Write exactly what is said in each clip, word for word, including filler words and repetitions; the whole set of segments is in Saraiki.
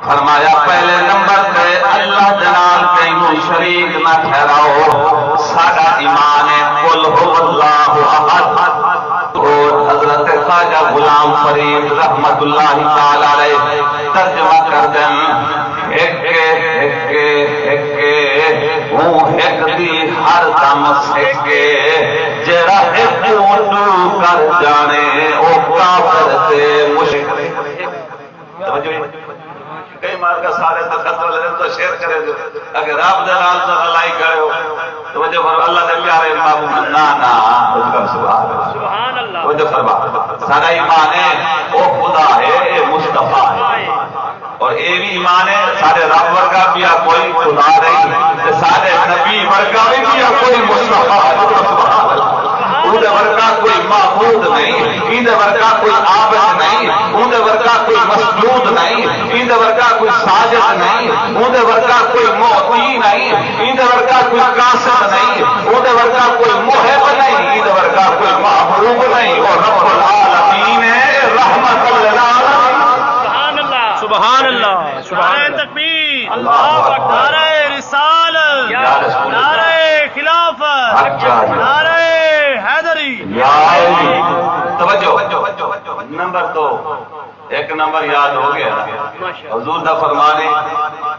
فرمایا، پہلے نمبر تے اللہ دے نال کہیں کوں شریک نہ ٹھہراؤ۔ ساݙا ایمان ہے، قل هو الله احد۔ او حضرت خواجہ غلام فرید رحمت اللہ تعالی علیہ ترجمہ کردن، ہک، ہک، ہک، ہوں ہک دی ہر دم سک، جیڑھا ہک کوں ݙو کر ڄاݨے، او کافر تے مشرک۔ توجہ ہے؟ کئی مار کا سارے تخت والے دن تو شعر کرے جو، اگر رب دے نال تو رلائی کرے ہو، توجہ فرما، اللہ دے پیارے محبوب، نہ، نہ، اچ کر سبحان اللہ۔ سبحان اللہ۔ توجہ فرما، سارا ایمان ہے، او خدا ہے، اے مصطفیٰ ہے۔ اور اے بھی ایمان ہے، سارے رب ورگا پیا کوئی خدا نہیں، تے سارے نبی ورگا بھی پیا کوئی مصطفیٰ نہیں۔ سبحان اللہ۔ اوندے ورگا کوئی معبود نہیں، ایندے ورگا کوئی عابد نہیں، اوندے ورگا کوئی مسجود نہیں، ایندے ورگا کوئی ساجد نہیں، اوندے ورگا کوئی معطی نہیں، ایندے ورگا کوئی قاصد نہیں، اوندے ورگا کوئی محب نہیں، ایندے ورگا کوئی محبوب نہیں۔ او رب العالمین ہے، رحمت للعالمین۔ سبحان اللہ۔ سبحان اللہ۔ سبحان اللہ۔ تکبیر۔ اللہ اکبر۔ نعرہ رسالت۔ یا رسول اللہ۔ نعرہ خلافت۔ حق جاری۔ نعرہ حیدری۔ یا علی۔ توجہ۔ نمبر دو۔ ایک نمبر یاد ہو گیا۔ ماشاءاللہ۔ حضور دا فرمان ہے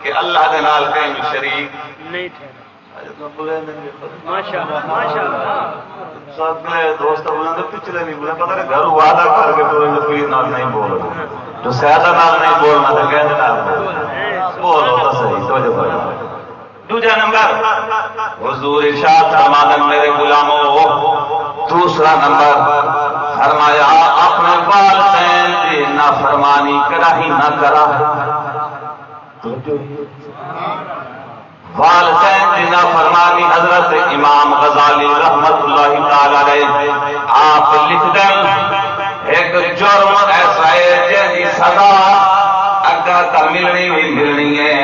کہ اللہ دے نال کہیں شریک نہیں ٹھہرا۔ ماشاءاللہ، ماشاءاللہ۔ سب دوست بولن تو پچھلے نہیں بولے، پتہ نہیں گھر وعدہ کر کے ٹرے تو پیر نال نہیں بولنا۔ جو سیادہ نال نہیں بولنا تو کہندے نال بولنا۔ بولو تو صحیح، توجہ فرما۔ دوجا نمبر، حضور ارشاد فرماندن، میرے غلامو، دوسرا نمبر فرمایا، اپنے والدین دی نافرمانی کداہیں نہ کرا۔ والدین دی نافرمانی، حضرت امام غزالی رحمت اللہ تعالی علیہ آپ لکھدن، ہک جرم ایسا ہے جیندی سزا اگاں تاں ملنی وی ملنی ہے،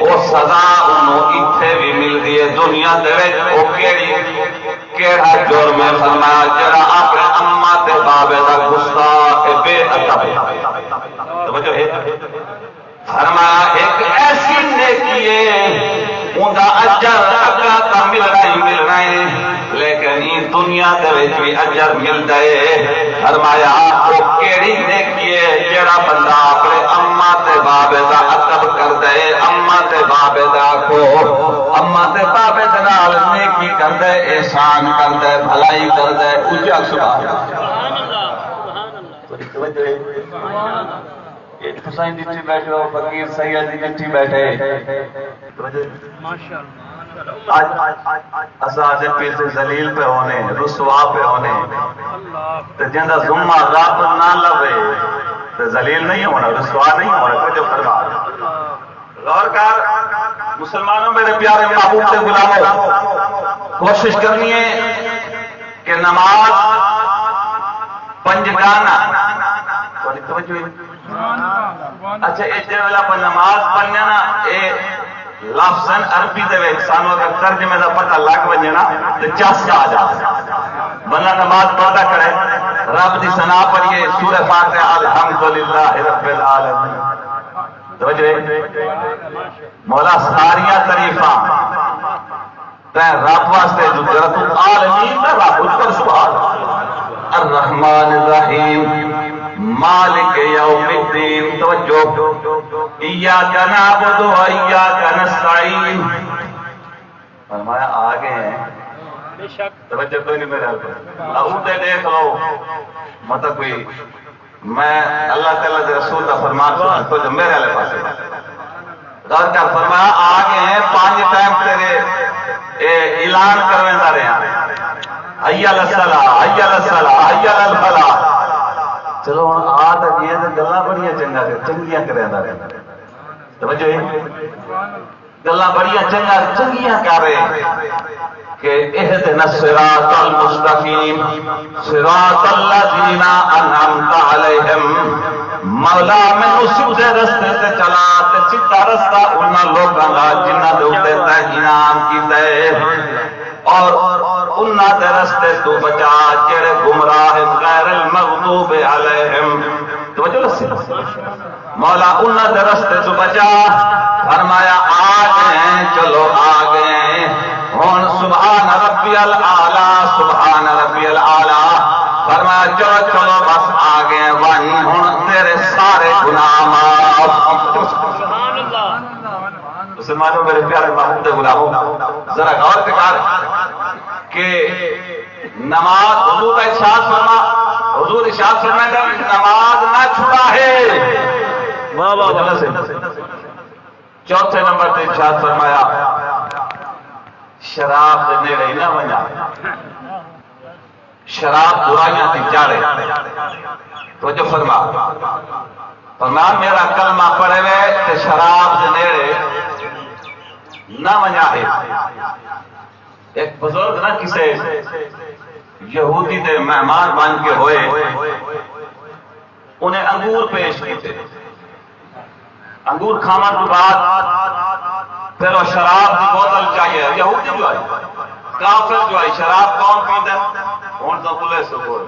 او سزا اونوں اتھے وی ملدی ہے دنیا دے وچ۔ او کیڑھی، کیڑھا جرم ہے؟ فرمایا، جیڑھا اپݨے اماں تے بابے دا غصہ، اے بے ادب ہے۔ توجہ ہے؟ فرمایا، ہک ایسی نیکی ہے، اوندا اجر اڳاں تاں ملݨا ہی ملݨا ہے، لیکن ایں دنیا دے وچ وی اجر ملدا ہے۔ فرمایا، او کیڑھی نیکی ہے جیڑھا بندہ اپݨے اماں تے بابے دا ادب کردا ہے، اماں تے بابے دا، آکھو، اماں تے بابے دے نال نیکی کردا ہے، احسان کردا ہے، بھلائی کردا ہے۔ اچا سبحان اللہ۔ سبحان اللہ، سبحان اللہ۔ توجہ ہے؟ اے تساں ہی ݙٹھی بیٹھے ہو، فقیر سید جی ݙٹھی بیٹھے۔ ماشاءاللہ۔ اڄ، اڄ، اڄ، اڄ اساں آدھے پئے تے ذلیل پئے ہونے، رسوا پئے ہونے۔ تے جیندا ذمہ رب نہ لوے، تے ذلیل نہیں ہونا، رسوا نہیں ہونا۔ توجہ فرما۔ غور کر، مسلمانوں، میرے پیارے محبوب تے غلاموں، کوشش کرنی ہے کہ نماز پنجگانہ، تہاݙی توجہ ہے؟ اچھا، اے جیڑھے ویلے اپاں نماز پڑھنے نا، اے لفظ ہن عربی دے وچ، سانوں اگر ترجمے دا پتہ لڳ ونڄے نا، تے چس آ جاوے۔ بندہ نماز پڑھدا کھڑے، رب دی ثنا پڑھیے، سورہ فاتحہ، الحمدللہ رب العالمین۔ توجہ ہے؟ مولا، ساریاں تعریفاں تیں رب واسطے جو، جیڑھا توں عالمین دا رب، اچ کر سبحان اللہ۔ الرحمن الرحیم، مالک یوم الدین۔ توجہ۔ ایاک نعبد و ایاک نستعین۔ فرمایا، آ ڳئے ہیں۔ بے شک۔ توجہ کوئی نہیں میرے حال پر۔ آ، اتے ݙیکھ لو، مطلب کوئی میں اللہ تعالیٰ دے رسول دا فرمان سݨا، توجہ میرے والے پاسے۔ غور کر، فرمایا، آ ڳئے ہیں، پنج ٹائم تیرے اے اعلان کرویندا رہیا، حی علی الصلاۃ، حی علی الصلاۃ، حی علی الفلاح۔ چلو ہݨ آ تاں ڳئے تے گلاں بڑیاں چنگا کر، چنگیاں کریندا رہیا۔ توجہ ہے؟ گلاں بڑیاں چنگا، چنگیاں کر رہے کہ اہدنا الصراط المستقیم، صراط الذین انعمت علیہم۔ مولا، مینوں سدھے رستے تے چلا، تے سدھا رستہ انہاں لوکاں دا جنہاں دے اُتے تیں انعام کیتا ہے، اور انہاں دے رستے توں بچا جڑے گمراہ ہن، غیر المغضوب علیہم۔ توجہ لسی۔ مولا انہاں دے رستے توں بچا۔ فرمایا، آ ڳئے ہیں، چلو آ ڳئے ہیں۔ ہݨ سبحان ربی الاعلیٰ، سبحان ربی الاعلیٰ۔ فرمایا، چلو، چلو، بس آ ڳئے ہیں، ونڄ، ہݨ تیرے سارے گناہ معاف۔ سبحان اللہ۔ مسلمانوں، میرے پیارے محبوب دے غلاموں، ذرا غور کر کہ نماز، حضور دا ارشاد فرما، حضور ارشاد فرمائے، نماز نہ چھڑا ہے۔ واہ، واہ، واہ۔ چوتھے نمبر تے ارشاد فرمایا، شراب دے نیڑے نہ ونڄا، شراب برائیاں دی جڑ ہے۔ توجہ فرما، فرما، میرا کلمہ پڑھے وے تے شراب دے نیڑے نہ ونڄا ہے۔ ایک بزرگ نہ کسے یہودی دے مہمان بن کے ہوئے، انہیں انگور پیش کیتے۔ انگور کھاوݨ توں بعد پھر وہ شراب دی بوتل چاہیے۔ یہودی جو آئی، کافر جو آئی، شراب کون پیندے؟ ہݨ تاں پولیس کول۔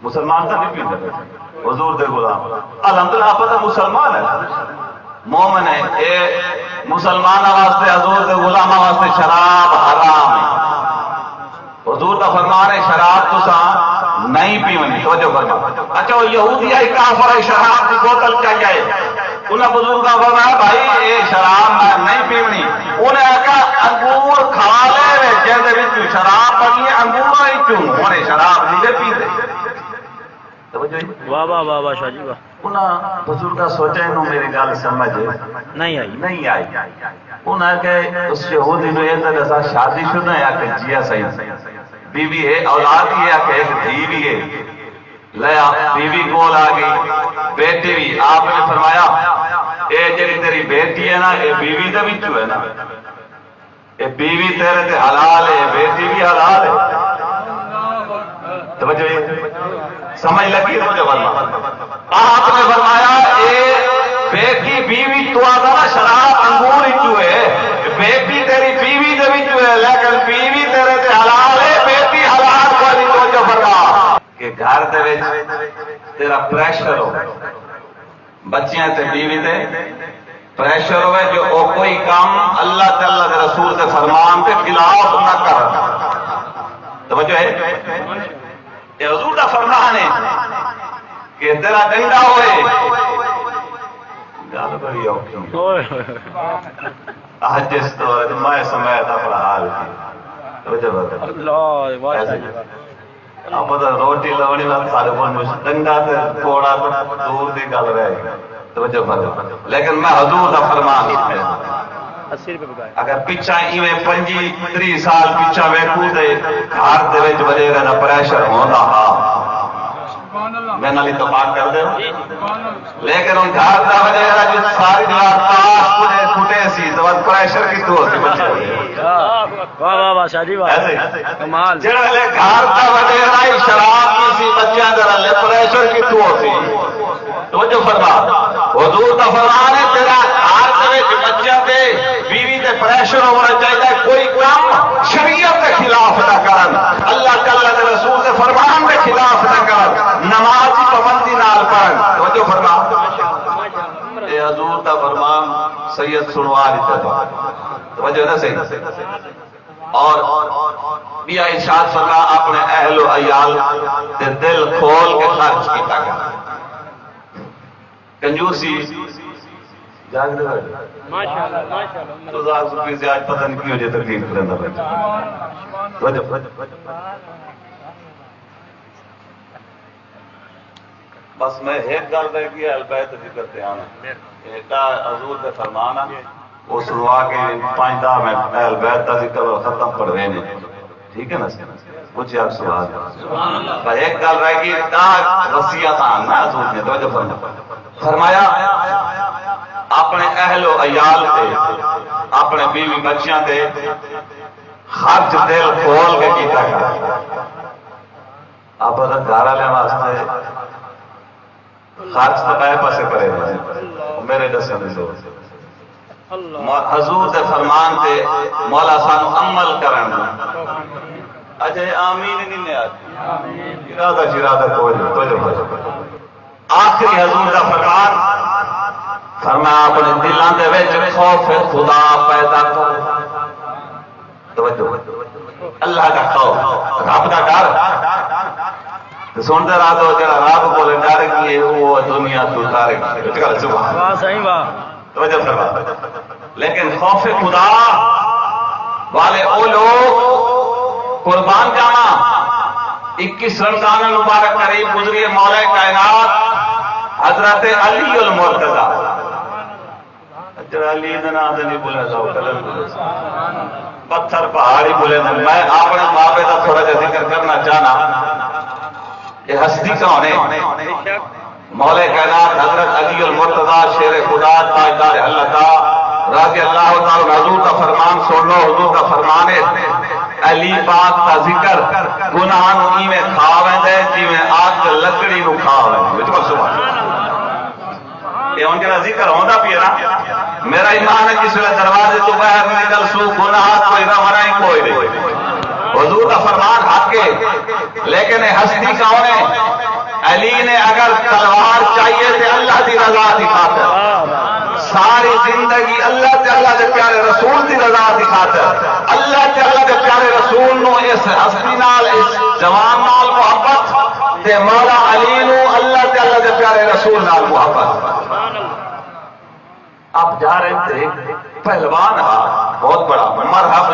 مسلمان تاں نہیں پیندے، حضور دے غلام۔ الحمدللہ، آپ تاں مسلمان ہیں، مومن ہیں۔ اے مسلماناں واسطے، حضور دے غلاماں واسطے شراب حرام ہے۔ حضور دا فرمان ہے، شراب تساں نہیں پیونی۔ توجہ فرما۔ اچھا، وہ یہودی آئی، کافر آئی، شراب دی بوتل چاہیے۔ انہاں بزرگاں فرمایا، بھائی، اے شراب میں نہیں پیونی۔ انہیں آکھیا، انگور کھا لے، جیندے وچ شراب بنی ہے، انگوراں وچوں، ہݨ اے شراب نہیں دے پیندے۔ توجہ ہے؟ واہ، واہ، واہ، واہ، شاہ جی، واہ۔ انہاں بزرگاں سوچیا، اینوں میری ڳالھ سمجھ نہیں آئی۔ نہیں آئی۔ انہاں آکھیا، اس یہودی نوں اے تاں ݙسا، شادی شدہ ہے؟ آکھیا، جی ہا سئیں، بیوی ہے، اولاد ہی ہے؟ آکھیا، ہک دھی وی ہے۔ لیا، بیوی کول آ ڳئی، بیٹی وی۔ آپ نے فرمایا، اے جڑی تیری بیٹی ہے نا، اے بیوی دے وچوں ہے نا، اے بیوی تیرے تے حلال ہے، اے بیٹی وی حلال ہے۔ توجہ ہے؟ سمجھ لڳی؟ توجہ فرما۔ آپ نے فرمایا، اے بیٹی بیوی، تو آہدا نا شراب انگور وچوں ہے، بیٹی تیری بیوی دے وچوں ہے، لیکن بیوی تیرے تے حلال ہے، بیٹی حلال کوئی نہیں۔ توجہ فرما۔ کہ گھر دے وچ تیرا پریشر ہو، بچیاں تے بیوی تے پریشر ہوئے جو او کوئی کم اللہ تے اللہ دے رسول دے فرمان دے خلاف نہ کرن۔ توجہ ہے؟ اے حضور دا فرمان ہے کہ تیرا ڈنڈا ہوئے، گل بڑی اوکھی ہے۔ اوئے ہوئے ہوئے۔ اج اس دور وچ میں سمیت اپݨا حال کی۔ توجہ فرما۔ اللہ، واہ ایسے شاہ جی، واہ۔ آپ تاں روٹی لوݨی نہ سارے کول مش-، ڈنڈا تے کوڑا تے دور دی ڳالھ رہ ڳئی۔ توجہ فرما۔ لیکن میں حضور دا فرمان سݨیا۔ اسی روپے بکائے۔ اگر پچھاں ایویں پنجی تریہہ سال پچھاں ویکھوں تے گھر دے وچ وݙیرے دا پریشر ہوندا ہا۔ میں نال اتفاق کر دے۔ لیکن ہن گھر دا وݙیرا جو ساری رات تاش کٹے، کٹے سی، تو پریشر کتھوں ہوسی بچے؟ واہ، واہ، واہ، شاہ جی، واہ۔ ایسے؟ کمال۔ جڑے ویلے گھر دا وݙیرا ہی شراب پیسی، بچیاں دے رلے، پریشر کتھوں ہوسی؟ توجہ فرما۔ حضور دا فرمان ہے، تیرا گھر دے وچ بچیاں تے بیوی تے پریشر ہونا چاہیے، کوئی کم شریعت دے خلاف نہ کرن، اللہ تعالیٰ دے رسول دے فرمان دے خلاف نہ کرن، نماز دی پابندی نال پڑھن۔ توجہ فرما۔ اے حضور دا فرمان سید سنوا ݙتا۔ توجہ نہ صحیح۔ اور ٻیا ارشاد فرما، اپݨے اہل و عیال تے دل کھول کے خرچ کیتا کر۔ کنجوسی جاگ دے۔ ماشاءاللہ، ماشاءاللہ۔ تو ذات سپی سے آج پتہ نہیں کیوں جے تقریر کرندا پیا۔ توجہ۔ بس میں ہک ڳالھ رہ ڳئی، اہل بیت ذکر تے آنا۔ اے ݙاہ حضور دے فرمان آن، او سݨوا کے پنج ݙاہ میں اہل بیت دا ذکر اور ختم پڑھوینے۔ ٹھیک ہے نا؟ پچھے آپ سوال۔ پر ہک ڳالھ رہ ڳئی، ݙاہ وصیتاں آن نا حضور نے، توجہ فرما۔ فرمایا، اپݨے اہل و عیال تے، اپݨے بیوی بچیاں تے خرچ دل کھول کے کیتا کر۔ اب اگر گھر والے واسطے خرچ تو میں پاسے کرے ہوئے ہیں، میرے دسن دے لوگ۔ اللہ۔ مو-، حضور دے فرمان تے مولا سانو عمل کرن۔ اجے آمین نہیں نے آتی۔ ارادہ شرادہ کوئی نہیں، توجہ فرما۔ آخری حضور دا فرمان، فرمایا، اپنے دلاں دے وچ خوف خدا پیدا کرو۔ توجہ، اللہ دا خوف، رب دا ڈر۔ تے سن تے رہو، جڑا رب کولے ڈر ڳئے، او دنیا توں تر ڳئے۔ اچ کر سبحان اللہ۔ واہ سائیں واہ۔ توجہ فرما۔ لیکن خوف خدا والے او لوگ، قربان جاواں، اکیس رمضان المبارک قریب گزری ہے، مولا کائنات حضرت علی المرتضی، جڑا علی دے ناں تے نہیں بولے، سو قدم بولے۔ پتھر پہاڑ ہی بولے۔ میں اپنے بابے دا تھوڑا جہا ذکر کرنا چاہنا۔ یہ ہستی کون ہے؟ مولا کائنات حضرت علی المرتضی شیر خدا تاجدار اللہ تعالی رضی اللہ تعالی عنہ۔ حضور دا فرمان سن لو، حضور دا فرمان ہے، علی پاک دا ذکر گناہ نو ایویں کھا ویندے جیویں اگ لکڑی نو کھا ویندے۔ سبحان اللہ۔ یہ ہن جڑا ذکر ہوندا پیا نا، میرا ایمان ہے جس ویلے دروازے تو باہر نکل سو گناہ کوئی رونا ہی کوئی نہیں۔ حضور دا فرمان حق ہے، لیکن یہ ہستی کون ہے؟ علی نے اگر تلوار چاہیے تے اللہ دی رضا دی خاطر، ساری زندگی اللہ تے اللہ دے پیارے رسول دی رضا دی خاطر، اللہ تے اللہ دے پیارے رسول نو اس ہستی نال، اس جوان نال محبت، تے مولا علی نو اللہ تے اللہ دے پیارے رسول نال محبت۔ آپ جا رہے تھے، پہلوان ہا بہت بڑا، مرحب،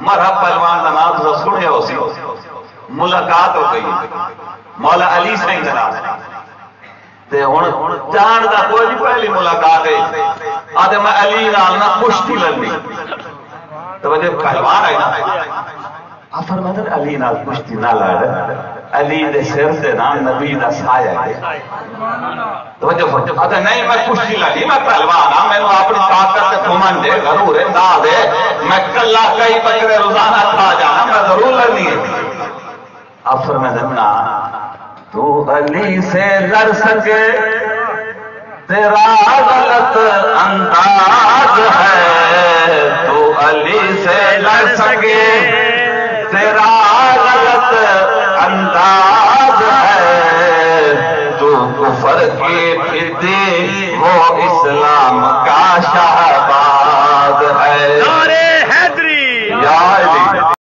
مرحب پہلوان دا نام تساں سنیا ہوسی۔ ملاقات ہو گئی مولا علی سائیں دے نال۔ تے ہن جان دا کوئی نہیں، پہلی ملاقات ہے۔ آدھے میں علی نال نہ کشتی لڑنی۔ توجہ، پہلوان ہے نا۔ آپ فرماتے ہیں، علی نال کشتی نہ لڑ، علی دے سر تے نا نبی دا سایہ ہے۔ توجہ فرماتے ہیں، نہیں میں کشتی لڑی، میں پہلوان ہاں، مینوں اپنی طاقت تے گھمنڈ ہے، غرور ہے، ناز ہے، میں کلا کئی بکرے روزانہ کھا جانا، میں ضرور لڑنی ہے۔ آپ فرماتے ہیں، نہ، تو علی سے لڑ سکے، تیرا غلط انداز ہے، تو علی سے لڑ سکے، تیرا غلط انداز ہے، تو کفر کی فتی، وہ اسلام کا شہباز ہے۔ نعرہ حیدری۔ یا علی۔